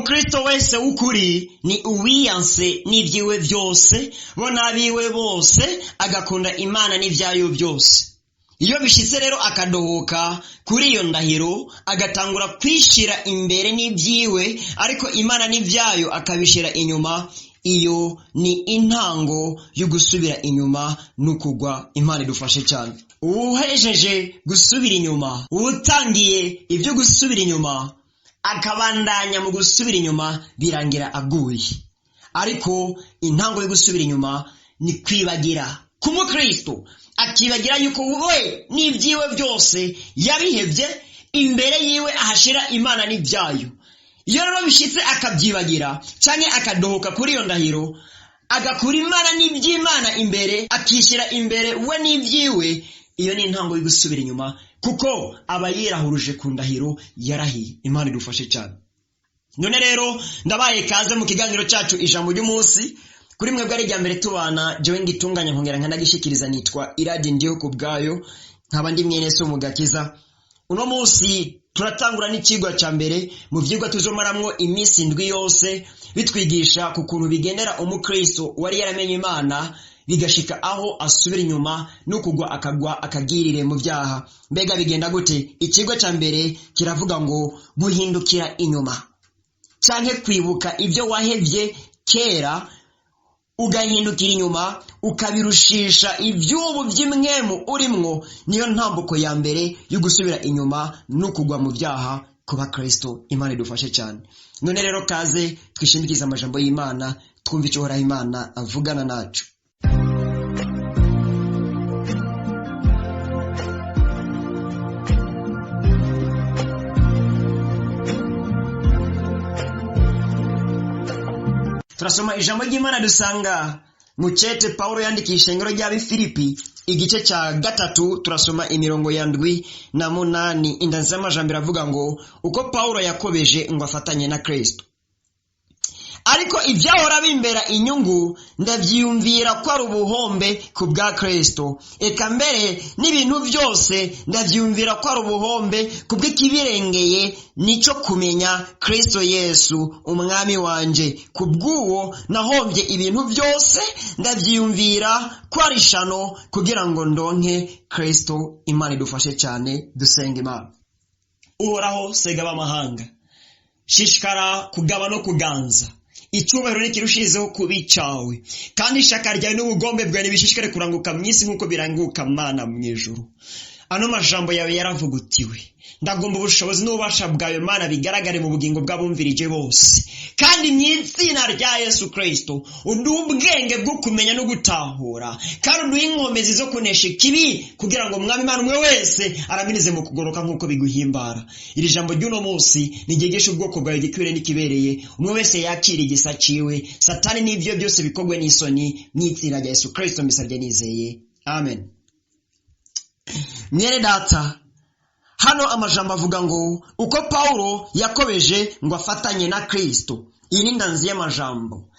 Umukristo wese w'ukuri ni uwiyanse n'ibyiwe byose, bo n'abiwe bose, agakunda Imana n'ibyayo byose. Iyo bishitse rero akadohoka kuri iyo ndahiro, agatangura kwishira imbere n'ibyiwe, ariko Imana n'ibyayo akabishira inyuma, iyo ni intango yo gusubira inyuma no kugwa. Imana idufashe cyane. Uwuhejeje gusubira inyuma, uwutangiye ibyo gusubira inyuma, akabandanya mu gusubira inyuma, birangira aguye. Ariko intango yo gusubira inyuma ni kwibagira ku mukristo, akibagira yuko we n'ibyiwe byose yabihebye, imbere yiwe ahashira Imana n'ibyayo. Iyo rero bishitse akabyibagira canke akadohoka kuri iyo ndahiro, agakura Imana n'iby'Imana imbere, akishyira imbere we n'ibyiwe, iyo ni intango yo gusubira inyuma, kuko aba yirahuruje ku ndahiro yarahiye. Imana idufashe cyane. None rero ndabaye kaze mu kiganiro cyacu Ijambo ry'Umunsi. Kuri mwebwe ari irya mbere tubana, jewe ngitunganya nkongera nkanagishikiriza, nitwa Iradi Ndiho ku bwayo, nkaba ndi mwene so mu gakiza. Uno munsi turatangura n'ikigwa cya mbere mu vyigwa tuzomaramwo iminsi 7 yose, bitwigisha ku kuntu bigendera umukristo wari yaramenye Imana bigashika aho asubira inyuma no kugwa, akagwa akagirire mu byaha. Mbega bigenda gute? Ikigwa cya mbere kiravuga ngo guhindukira inyuma canke kwibuka ibyo wahevye kera, ugahindukira inyuma ukabirushisha iby'ubu by'imwemu urimwo, niyo ntambuko ya mbere yo gusubira inyuma no kugwa mu byaha ku bakristo. Imana idufashe cyane. None rero kaze twishimikize amajambo y'Imana, twumve icyo Uhoraho Imana avugana nacu. Turasoma ijambo ry'Imana dusanga mu cete Paulo yandikiye ishengero ry'Abifilipi, igice cya 3, turasoma imirongo ya 7 na 8. Indanzi y'amajambo iravuga ngo uko Paulo yakobeje ngo afatanye na Kristo. Ariko ibyahora bimbera inyungu ndavyiyumvira ko ari ubuhombe ku bwa Kristo. Eka mbere n'ibintu byose ndavyiyumvira ko ari ubuhombe ku bw'ikibirengeye, nico kumenya Kristo Yesu umwami wanje. Ku bw'uwo nahombye ibintu byose, ndavyiyumvira ko ari ishano kugira ngo ndonke Kristo. Imana idufashe cyane, dusenga Imana. Uhoraho sega ab'amahanga, shishikara kugaba no kuganza, icyubahiro ntikirushirizeho kuba icawe, kandi ishaka ryawe n'ubugombe bwawe ntibishishikare kuranguka mu isi nk'uko biranguka Mana mu ijuru. Ano majambo yawe yaravugutiwe, ndagomba ubushobozi n'ububasha bwawe Mana bigaragare mu bugingo bw'abumvirije bose, kandi mu izina rya Yesu Kristo uduhe ubwenge bwo kumenya no gutahura, kandi uduhe inkomezi zo kunesha ikibi, kugira ngo Mwami Imana umwe wese aramirize mu kugoroka nk'uko biguhimbara. Iri jambo ry'uno munsi niryigisha ubwoko bwawe igikwiriye n'ikibereye, umwe wese yakira igisa ciwe, Satani n'ibyo byose bikorwe n'isoni, mu izina rya Yesu Kristo mbisabye nizeye, amen. Mwene data, hano amajambo avuga ngo uko Paulo yakobeje ngo afatanye na Kristo. Iyi ni ndanzi y'amajambo.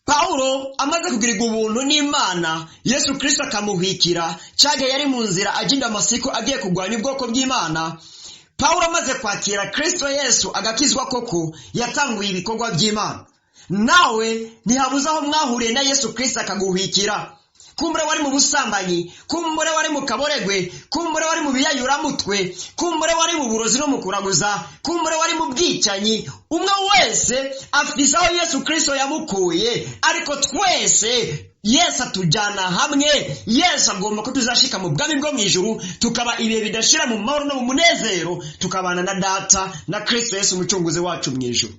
Paulo amaze kugirirwa ubuntu n'Imana, Yesu Kristo akamuhwikira, cyagihe yari mu nzira ajya i Damasiko agiye kurwanya ubwoko bw'Imana. Paulo amaze kwakira Kristo Yesu agakizwa koko, yatanguye ibikorwa by'Imana. Nawe ntihabuze aho mwahuriye na Yesu Kristo akaguhwikira. Kumbure wari mu busambanyi, kumbure wari mu kaboregwe, kumbure wari mu biyayuramutwe, kumbure wari mu burozi no mu kuraguza, kumbure wari mu bwicanyi. Umwe wese afise aho Yesu Kristo yamukuye, ariko twese Yesu atujyana hamwe. Yesu agomba ko tuzashika mu bwami bwo mu ijuru, tukaba ibihe bidashira mu mahoro no mu munezero, tukabana na Data na Kristo Yesu umucunguzi wacu mu ijuru.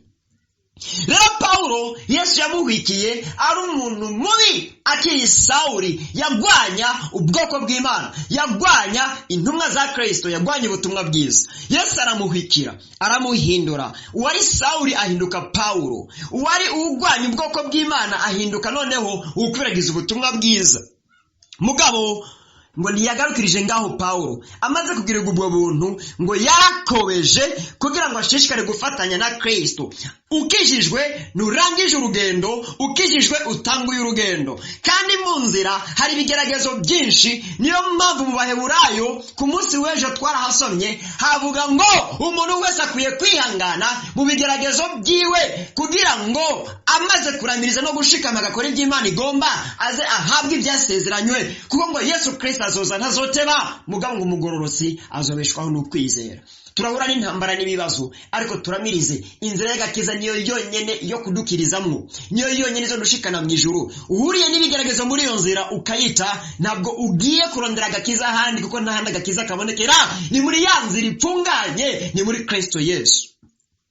Rero Paulo Yesu yamuhwikiye ari umuntu mubi akiri Sawuli, yagwanya ubwoko bw'Imana, yagwanya intumwa za Kristo, yagwanya ubutumwa bwiza. Yesu aramuhwikira, aramuhindura. Uwari Sawuli ahinduka Paulo, uwari uwugwanya ubwoko bw'Imana ahinduka noneho ukwiragiza ubutumwa bwiza. Mugabo Ngo ntiyagarukirije ngaho. Pawulo amaze kugirirwa ubwo buntu, ngo yarakobeje kugira ngo ashishikare gufatanya na Kristo. Ukijijwe nturangije urugendo, ukijijwe utanguye urugendo, kandi mu nzira hari ibigeragezo byinshi. Niyo mpamvu mu Baheburayo ku munsi w'ejo twarahasomye, havuga ngo umuntu wese akwiye kwihangana mu bigeragezo byiwe, kugira ngo amaze kuramiriza no gushikama agakora iby'Imana igomba, aze ahabwe ibyasezeranywe. Kuko ngo Yesu Kristo azoza ntazoteba, mugabo ngo umugororotsi azobeshwaho n'ukwizera. Turahura n'intambara n'ibibazo, ariko turamirize. Inzira y'agakiza niyo yonyene yo kudukirizamwo, niyo yonyene izo dushikana mu ijuru. Uhuriye n'ibigeragezo muri iyo nzira ukayita, ntabwo ugiye kurondera agakiza ahandi, kuko nta handi agakiza kabonekera, ni muri ya nzira ipfunganye, ni muri Kristo Yesu.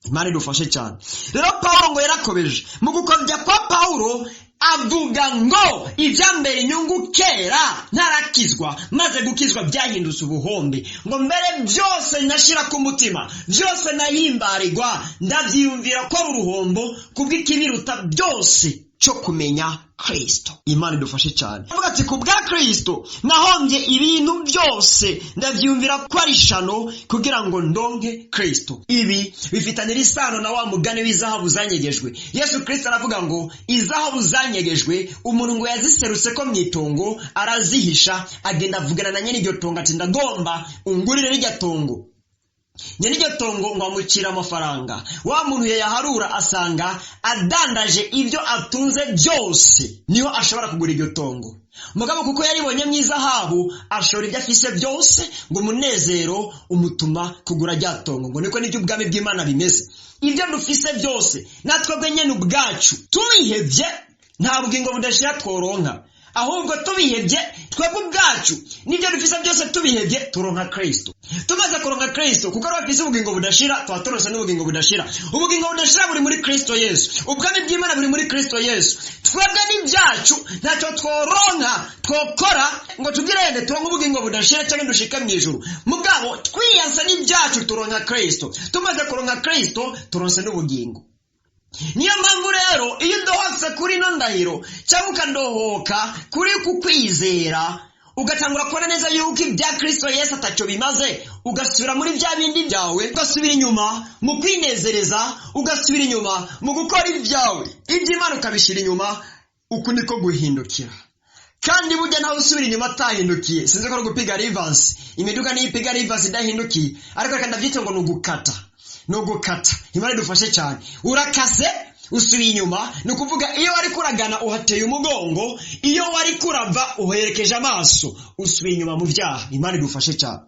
Imana idufashe cyane. Rero Pawulo ngo yarakobeje. Mu gukobya kwa Pawulo avuga ngo ibyambere inyungu kera ntarakizwa, maze gukizwa byahindutse ubuhombe. Ngo mbere byose nashyira ku mutima, byose nahimbarirwa, ndabyiyumvira ko ari uruhombo kubw'ikibiruta byose cyo kumenya Kristo. Imana idufashe cyane. Avuga ati: "Ku bwa Kristo nahombye ibintu byose, ndabyiyumvira ko ari ishano kugira ngo ndonke Kristo." Ibi bifitanira isano na wa mugani w'izahabu zanyegejwe. Yesu Kristo aravuga ngo izahabu zanyegejwe, umuntu ngo yaziserutse ko mu itongo arazihisha, agenda avugana na nyene iryo tongo ati: "Ndagomba ungurire rirya tongo." Nyene iryo tongo ngo amucira amafaranga. Wa muntu yayaharura asanga adandaje ibyo atunze byose niho ashobora kugura iryo tongo. Mugabo kuko yaribonye mu izahabu, ashora ibyo afise byose, ngo umunezero umutuma kugura rya tongo. Ngo niko nibyo ubwami bw'Imana bimeze. Ibyo dufise byose natwebwe nyene ubwacu tubihevye, nta bugingo budashira tworonka. Ahubwo tubihebye twebwe ubwacu n'ibyo dufise byose tubihebye, turonka Kristo. Tumaze kuronka Kristo, kuko ari bafise ubugingo budashira, tuba turonse n'ubugingo budashira. Ubugingo budashira buri muri Kristo Yesu, ubwami bw'Imana buri muri Kristo Yesu. Twebwe n'ibyacu ntacyo tworonka, twokora ngo tugirende turonke ubugingo budashira cyangwa dushike mu ijuru. Mugabo twiyanse n'ibyacu, turonka Kristo. Tumaze kuronka Kristo, turonse n'ubugingo. Niyo mpamvu rero iyo udohotse kuri ino ndahiro, cyangwa ukadohoka kuri ku kwizera, ugatangura kubona neza yuko ibya Kristo Yesu atacyo bimaze, ugasubira muri bya bindi byawe, ugasubira inyuma mu kwinezereza, ugasubira inyuma mu gukora ibyawe, iby'Imana ukabishyira inyuma, uku niko guhindukira. Kandi burya ntawe usubira inyuma atahindukiye. Sinzi ko ari ugupiga reverse, imiduga niyo ipiga reverse idahindukiye, ariko reka ndabyite ngo ni ugukata, ni ugukata. Imana idufashe cyane. Urakase, usubiye inyuma. Ni ukuvuga iyo wari kuragana uhateye umugongo, iyo wari kurava uherekeje amaso, usubiye inyuma mu byaha. Imana idufashe cyane.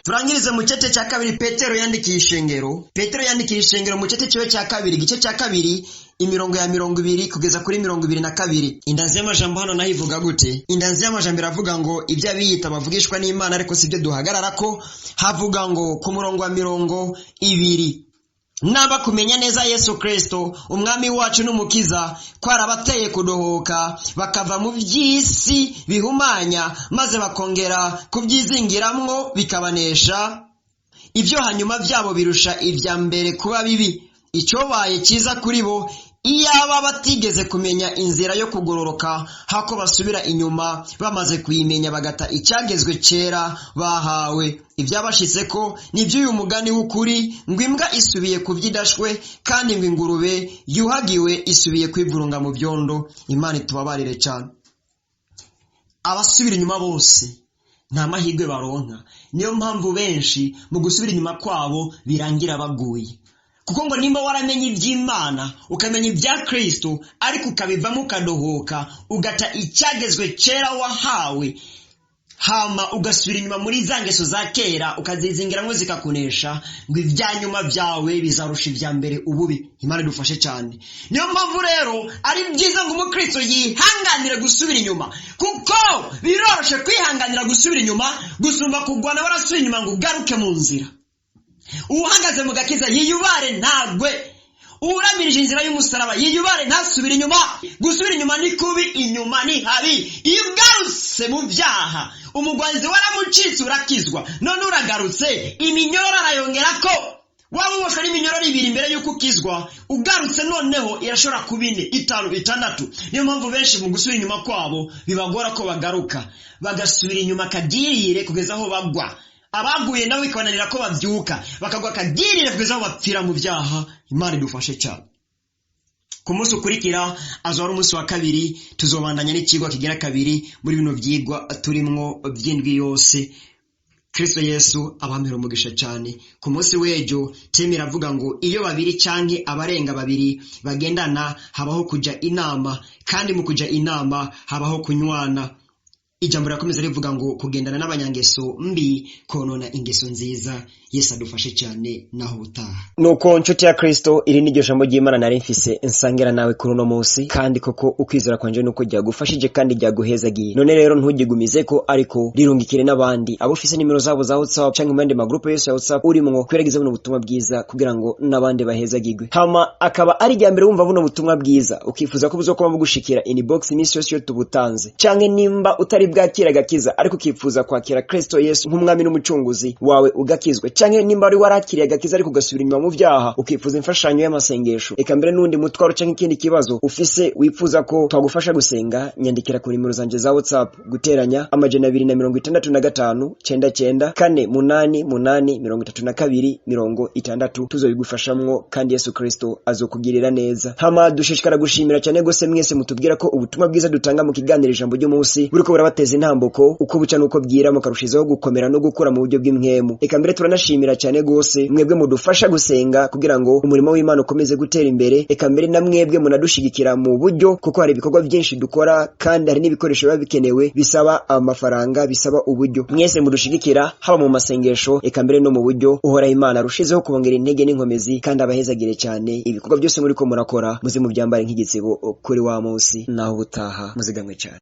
Turangirize mu cece cya kabiri Petero yandikiye ishengero. Petero yandikiye ishengero mu cece kiwe cya kabiri, igice cya kabiri, imirongo ya 20 kugeza kuri 22. Indanzi y'amajambo hano naho ivuga gute? Indanzi y'amajambo iravuga ngo ibyo abiyita bavugishwa n'Imana, ariko sibyo duhagarara ko. Havuga ngo ku murongo wa 20: "Naba kumenya neza Yesu Kristo umwami wacu n'umukiza kwarabateye kudohoka bakava mu by'isi bihumanya, maze bakongera kubyizingiramwo bikabanesha, ibyo hanyuma byabo birusha ibya mbere kuba bibi. Icyobaye cyiza kuri bo iyaba batigeze kumenya inzira yo kugororoka, hako basubira inyuma bamaze kuyimenya, bagata icyagezwe kera bahawe. Ibyabashitse ko ni by'uyu mugani w'ukuri ngo imbwa isubiye ku by'idashwe, kandi ngo ingurube yuhagiwe isubiye kwivurunga mu byondo." Imana itubabarire cyane. Abasubira inyuma bose nta mahirwe baronka. Niyo mpamvu benshi mu gusubira inyuma kwabo birangira baguye. Kuko ngo nimba waramenye iby'Imana, ukamenya ibya Kristo, ariko ukabivamo ukadohoka, ugata icyagezwe kera wahawe, hama ugasubira inyuma muri za ngeso za kera, ukazizingiramwo zikakunesha, ngo ibya nyuma byawe bizarusha ibya mbere ububi. Imana idufashe cyane. Niyo mpamvu rero ari byiza ngo umukristo yihanganire gusubira inyuma, kuko biroroshe kwihanganira gusubira inyuma gusumba kugwana warasubira inyuma ngo ugaruke mu nzira. Uhagaze mu gakiza yiyubare ntagwe, uramirije inzira y'umusaraba yiyubare ntasubire inyuma. Gusubira inyuma ni kubi, inyuma ni habi. Iyo ugarutse mu byaha, umugwanzi waramucitse, urakizwa none uragarutse, iminyororo arayongera ko Waba uboshwe n'iminyoro ibiri imbere y'uko ukizwa, ugarutse noneho irashobora kuba 4, 5, 6. Niyo mpamvu benshi mu gusubira inyuma kwabo bibagora ko bagaruka, bagasubira inyuma kadirire kugeza aho bagwa. Abaguye nabo bikabananira ko babyuka, bakagwa kadirire kugeza aho bapfira mu byaha. Imana idufashe cyane. Ku munsi ukurikira azaba ari umunsi wa kabiri, tuzobandanya n'ikigwa kigira kabiri muri bino byigwa turimwo by'indwi yose. Kristo Yesu abampera umugisha cyane. Ku munsi w'ejo teme iravuga ngo iyo babiri canke abarenga babiri bagendana habaho kuja inama, kandi mu kuja inama habaho kunywana. Ijambo rirakomeza rivuga ngo kugendana n'abanyangeso mbi konona ingeso nziza. Yesu adufashe cyane naho ubutaha. Nuko nshuti ya Kristo, iri ni ryo jambo ry'Imana nari mfise nsangira nawe kuri uno munsi, kandi koko ukwizera kwanje nuko ryagufashije kandi ryaguhezagiye. None rero ntugigumize ko, ariko rirungikire n'abandi abo ufise nimero zabo za WhatsApp canke mu yandi magrupe yose ya WhatsApp urimwo, kweragiza buno butumwa bwiza kugira ngo n'abandi bahezagirwe. Hama akaba ari rya mbere wumva buno butumwa bwiza, ukifuza ko buzokoma bugushikira inbox iminsi yose iyo tubutanze, canke nimba utari bwakira agakiza ariko ukifuza kwakira Kristo Yesu nk'umwami n'umucunguzi wawe ugakizwe, canke nimba wari warakiriye agakiza ariko ugasubira inyuma mu byaha ukifuza imfashanyo y'amasengesho, eka mbere n'undi mutwaro canke ikindi kibazo ufise wifuza ko twagufasha gusenga, nyandikira ku nimero zanje za WhatsApp guteranya 265 99 4 8 8 32 60, tuzobigufashamwo kandi Yesu Kristo azokugirira neza. Hama dushishikara gushimira cyane gose mwese mutubwira ko ubutumwa bwiza dutanga mu kiganiro ijambo ry'umunsi buriko burabateza intambuko uko buca nuko bwira, mukarushizaho gukomera no gukura mu buryo bw'imwemu. Eka mbere turanashimira cyane gose mwebwe mudufasha gusenga kugira ngo umurimo w'Imana ukomeze gutera imbere. Eka mbere na mwebwe munadushigikira mu buryo, kuko hari ibikorwa byinshi dukora kandi hari n'ibikoresho biba bikenewe bisaba amafaranga, bisaba uburyo. Mwese mudushigikira haba mu masengesho eka mbere no mu buryo. Uhoraho Imana arushizeho kubongera intege n'inkomezi kandi abahezagire cyane. Ibikorwa byose muri ko murakora muze mubyambare nk'igitsibo kuri wa munsi. Naho ubutaha, muzigamwe cyane.